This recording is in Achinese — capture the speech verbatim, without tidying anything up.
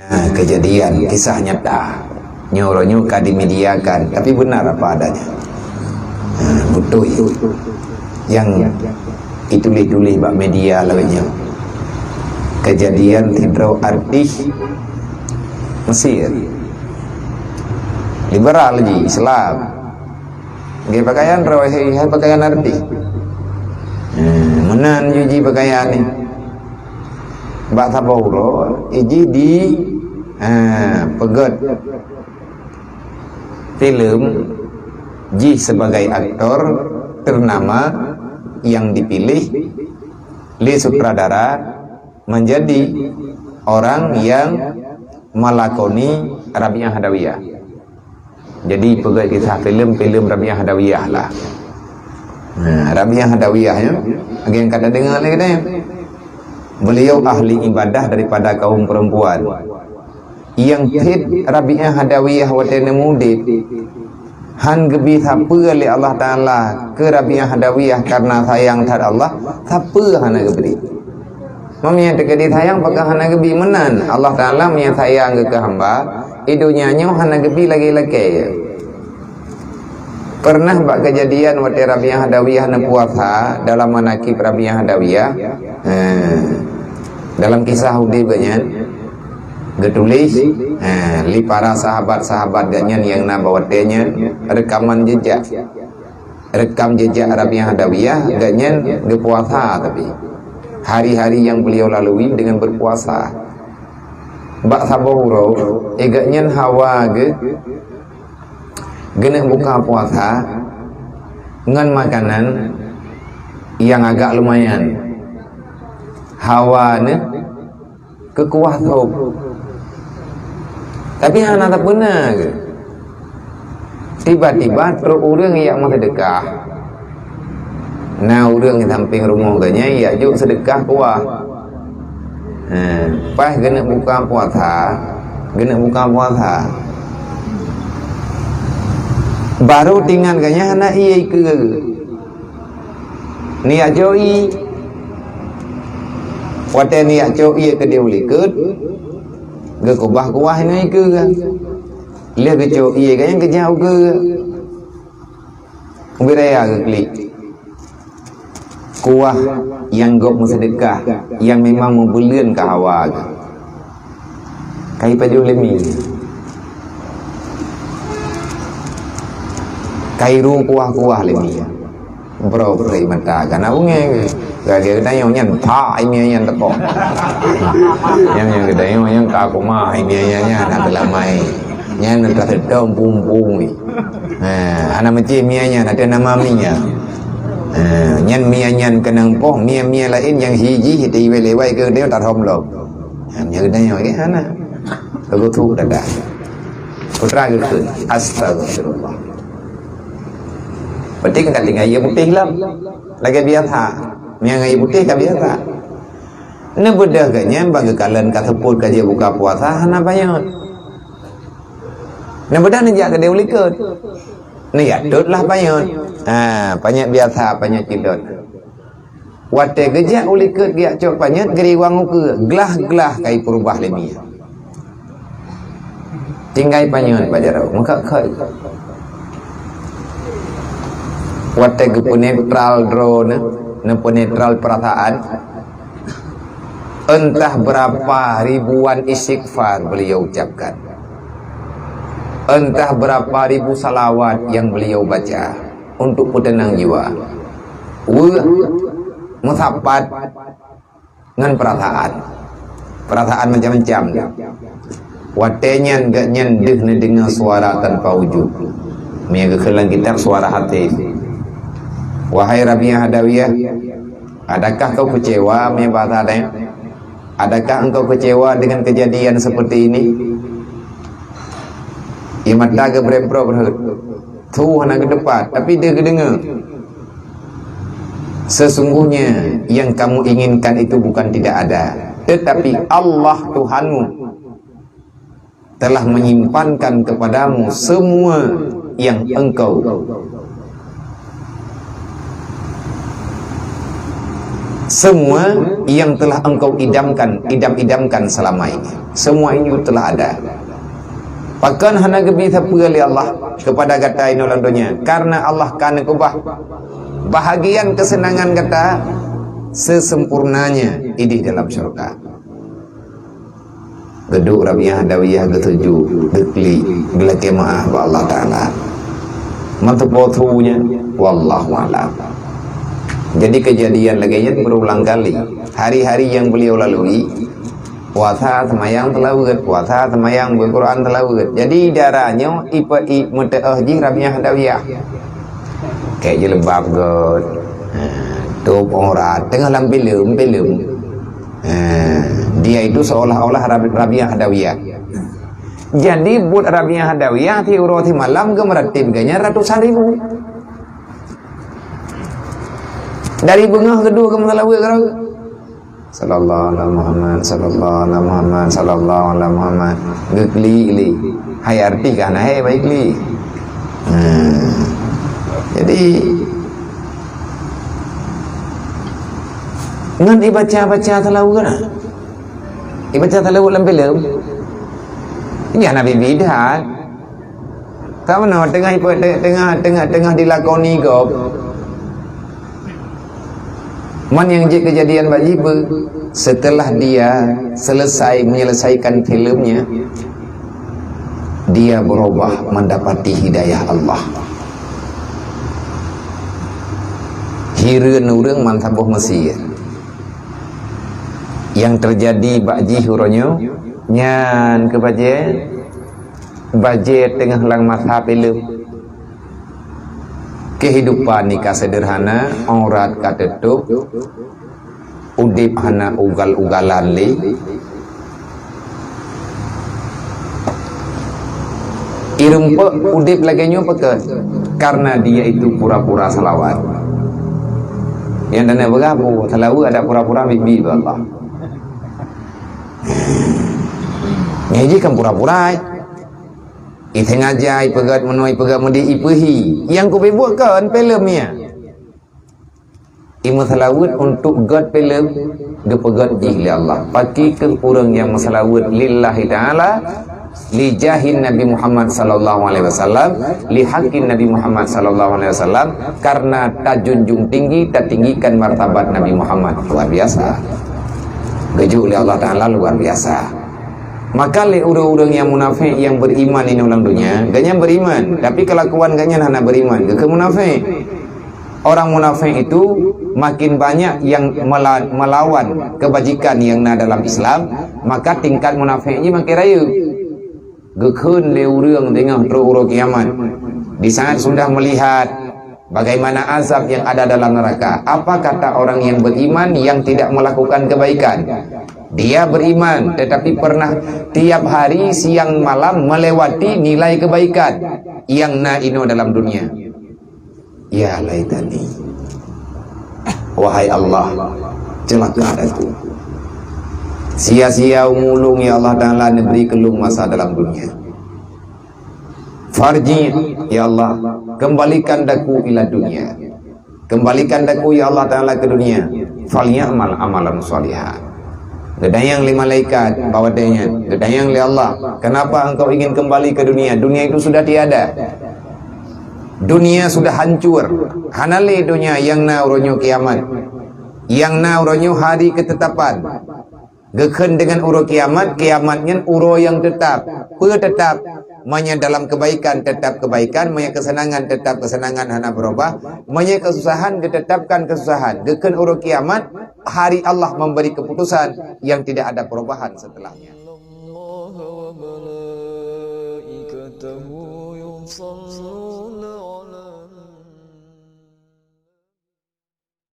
Ha, kejadian, kisah nyata. Nyoe uroe nyoe ka dimediakan, tapi benar apa adanya. Ha, beutôi. Nyang dituléh-tuléh bak media lagèe nyoe. Kejadian sidroe artis Mesir. Liberal jih, Islam. Gaya pakaian roh, hai, hai pakaian artis. Ha, meunan jih pakaian nyan. Bak saboh uroe, iji di, ha, peugöt filem jih sebagai aktor ternama yang dipilih lé sutradara menjadi orang yang melakoni Rabiah Adawiyah. Jadi, peugöt kisah filem, filem Rabiah Adawiyah lah. Nah, Rabiah Adawiyah nyoe, lagèe nyang ka tadeungoe lé geutanyoe. Beliau ahli ibadah daripada kaum perempuan. Nyang phét Rabiah Adawiyah watèe nyan udép, han geubi sapeue lé Allah Taala keu Rabiah Adawiyah karena sayang that Allah, sapeue hana geubri. Meunyoe teukeudi sayang, pakon hana geubi meunan? Allah Taala meunyoe sayang geuh keu hamba, di donya nyoe hana geubi lagèe lakèe. Pernah bak kejadian watèe Rabiah Adawiyah neupuasa, dalam manakib Rabiah Adawiyah, eh, dalam kisah udép geuh nyan, geutuléh, eh, lé para sahabat-sahabat geuh nyan nyang na bak watèe nyan reukaman jejak. Rekam jejak Rabiah Adawiyah, geuh nyan geupuasa tapi. Hari-hari yang beliau lalui dengan berpuasa. Bak saboh uroe, eh, geuh nyan hawa geuh, geuneuk buka puasa ngon makanan nyang agak lumayan. Hawa nyan keu kuah sop. Tapi hana tapeuna geuh. Tiba-tiba trok ureueng jak meuseudeukah. Na ureueng di sampéng rumoh geuh nyan jak jok seudeukah kuah. Ha, pas geuneuk buka puasa, geuneuk buka puasa. Barô teuingat geuh nyan hana ié keue. Neujak cok ié. Watèe neujak cok ié keudéh u likot, geukeubah kuah inoe keue. Lheueh geucok ié geuh nyan geujak u keue. Ubé raya geuklik. Kuah nyang gob meuseudeukah, nyang memang meubeuleuen keu hawa geuh. Ka ipajoh lé mi. Ka iru kuah-kuah lé mi. Bro, bro, mata kana bungeng. Lagèe geutanyoe nyan, tak, ié mié nyan teukoh. Nyan, nyan geutanyoe nyan ka kumah, ié mié nyan, nyan, na teulamai. Nyan, na teuseutong, pung-pung. Ha, hana meucé mié nyan, ada nama mié. Ha, nyan mié nyan keunong poh, mié-mié laén nyang siji, teuiwai-iwai keu geutanyoe tarhom lom. Ha, nyan geutanyoe, eh, hana. Lagu tu dah dah. Putra geukheun, "Astagfirullah." Berarti kan tinggai ié putéh lom. Lagèe biasa. Nyang ié putéh ka biasa. Neubeudôh geuh nyan bak geukalon ka seupôt ka jeuet buka puasa hana panyöt. Neubeudôh neujak keudéh u likot. Neujak tot lah panyöt. Ha, panyöt biasa, panyöt cidot. Watèe geujak u likot geujak cok panyöt, geuriwang u keue, glah-glah ka ipeurubah lé mié. Tinggai panyöt bak jaroe, meukat-kat. Watèe geupeuneutral droe nyan, neupeuneutral peurasaan, entah berapa ribuan istighfar beliau ucapkan. Entah berapa ribu salawat yang beliau baca untuk peuteunang jiwa. Weueh, meusapat ngon peurasaan. Peurasaan macam-macam. Watèe nyan geuh nyan deuh neudeungoe suara tanpa wujud. Meunyo geukheun lam kitab suara hati. Wahai Rabiah Adawiyah, adakah kau kecewa, meunyo bahasa tanyoe? Adakah engkau kecewa dengan kejadian seperti ini? Ié mata geubrem-brem rhot. Su hana geuteupat, tapi deuh geudeungoe. Sesungguhnya yang kamu inginkan itu bukan tidak ada, tetapi Allah Tuhanmu telah menyimpankan kepadamu semua yang engkau Semua yang telah engkau idamkan, idam-idamkan selama ini, semua itu telah ada. Pakon hana geubri sapeue lé Allah kepada gata inoe lam donya? Karena Allah ka neukeubah bahagian kesenangan gata sesempurnanya ideh dalam syurga. Geuduek Rabiah Adawiyah geutuju, geuklik, geulakée meu'ah bak Allah Taala. Manteupo thu nyan, wallahu a'lam. Jadi kejadian lagée nyan berulang kali. Hari-hari yang beliau lalui, puasa, seumayang, seulaweuet, puasa, seumayang, beuquran, seulaweuet. Jadi dara nyoe ipe-, i-, meuteu'oh jih Rabiah Adawiyah. Kek jilbab göt. Ha, tôb aurat, teungoh lam filem, filem. Ha, dia itu seolah-olah Rabi-, Rabiah Adawiyah. Jadi buet Rabiah Adawiyah tiep uroe tiep malam geumeuratéb geuh nyan ratusan ribu. Dari beungoh geuduek geumeusalaweut keudroe. Sallallahu ala Muhammad, sallallahu ala Muhammad, sallallahu ala Muhammad. Geuklik lé. Hai artis ka hana hai baik lé. Hmm. Jadi ngon ibaca-baca seulaweuet. Ibaca seulaweuet lam filem. Nyan Nabi bidan. Ka meunoe teungoh ipe-, te-, teungoh, teungoh, teungoh dilakoni gob. Man nyang jeuet keujadian bak jih beu, setelah dia selesai menyelesaikan filmnya, dia berubah mendapati hidayah Allah. Hireuen ureuëng man saboh Mesir. Nyang teujadi bak jih uroe nyoe, nyan keu bajée, bajée teungoh lam masa filem. Kehidupan ni ka sederhana, aurat ka teutup, udeb hana ugal-ugalan lé. Ireumpok udeb lagée nyoe pakon? Karena dia itu pura-pura salawat. Nyang dana beurah bu, seulaweuet ada pura-pura bibi bak Allah. Nyang jih kan pura-pura. Isengaja ipeugét meunoe, ipeugét meudeh, ipeuhi. Nyang kupibuet kon filem nyan. Imeuseulaweuet untuk gét filem geupeugét jih lé Allah. Pakri keuh ureuëng nyang meuseulaweuet lillahi ta'ala, li jahin Nabi Muhammad sallallahu alaihi wasallam, li haqqin Nabi Muhammad sallallahu alaihi wasallam, karena tajunjung tinggi, tatinggikan martabat Nabi Muhammad. Luar biasa. Geujok lé Allah Taala luar biasa. Maka lé ureuëng-ureuëng nyang munafék nyang beriman inoe lam donya, gobnyan beriman, tapi kelakuan gobnyan hana beriman, geukheun munafék. Orang munafék itu makin banyak yang mela-, melawan kebajikan yang na dalam Islam, maka tingkat munafék jih makin rayeuk. Geukheun lé ureuëng teungoh trok uroe kiamat. Di saat sudah melihat bagaimana azab yang ada dalam neraka, apa kata orang yang beriman yang tidak melakukan kebaikan? Dia beriman, tetapi pernah tiap hari siang malam melewati nilai kebaikan yang na inoe dalam dunia. Ya laitani. Wahai Allah, celaka aku. Sia-sia umu ulung, ya Allah Taala, neubri keu lôn masa dalam dunia. Farji, ya Allah, kembalikan daku ila dunia. Kembalikan daku, ya Allah Taala, ke dunia. Falyamal amalan shaliha. Geutanyong lé malaikat bak watée nyan, geutanyong lé Allah, "Kenapa engkau ingin kembali ke dunia? Dunia itu sudah tiada. Dunia sudah hancur. Hana lé donya nyang na uroe nyoe kiamat. Nyang na uroe nyoe hari ketetapan." Geukheun deungon uroe kiamat, kiamat nyan uroe nyang tetap. Peue tetap? Meunyoe dalam kebaikan, tetap kebaikan. Meunyoe keuseunangan, tetap keuseunangan hana beurubah. Meunyoe keususahan, geutetapkan keususahan. Geukheun uroe kiamat, hari Allah memberi keputusan yang tidak ada perubahan setelahnya.